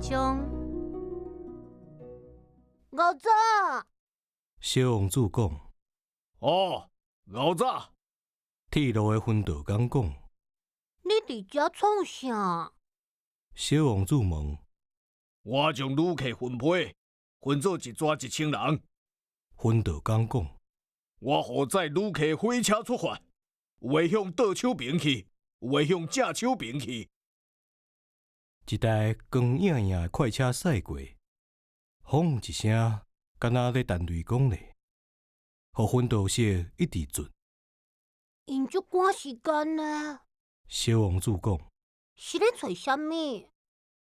章。牛仔，小王子講。哦，牛仔。鐵路的訓導工講。你佇遮創啥？小王子問。我將旅客分批，分做一逝1000人。訓導工講。我予載旅客火車出發，有的向倒手爿去，有的向正手爿去。一台光影影的快車駛過，轟一聲，敢若咧彈雷公咧，予薰陶雪一直轉。𪜶足趕時間呢。小王子講。是咧揣啥物？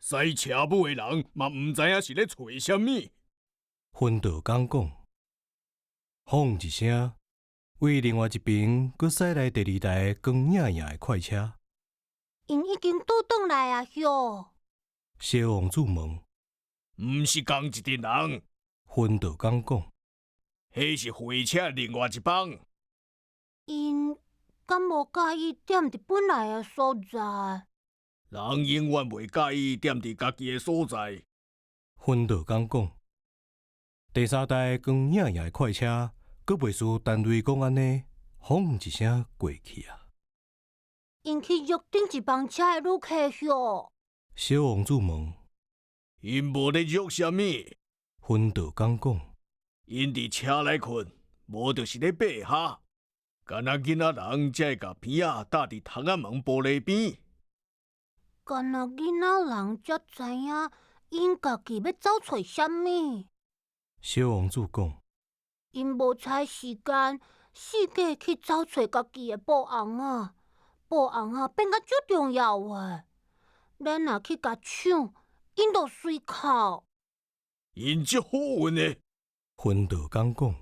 駛車母的人嘛毋知影是咧揣啥物。訓導工講，轟一聲，為另外一爿閣駛來第二台光影影的快車。𪜶已經倒轉來啊！唷。小王子問。毋是仝一陣人。訓導工講。彼是火車另外一幫。𪜶敢無佮意踮佇本來的所在？人永遠袂佮意踮佇家己的所在。訓導工講，第三台光影影的快車，閣袂輸彈雷公按呢，轟一聲過去啊！𪜶去約頂一班車的旅客唷。小王子問。𪜶無咧約啥物。訓導工講。𪜶佇車內睏，無就是咧爬跤，敢若囡仔人才會共鼻仔搭佇窗仔門玻璃邊。敢若囡仔人才知影𪜶家己欲走揣啥物。小王子講。𪜶無采時間，四界去走揣家己的布尪仔，布尪仔變甲足重要的。咱若去共搶，𪜶就隨哭。𪜶足好運的。訓導工講。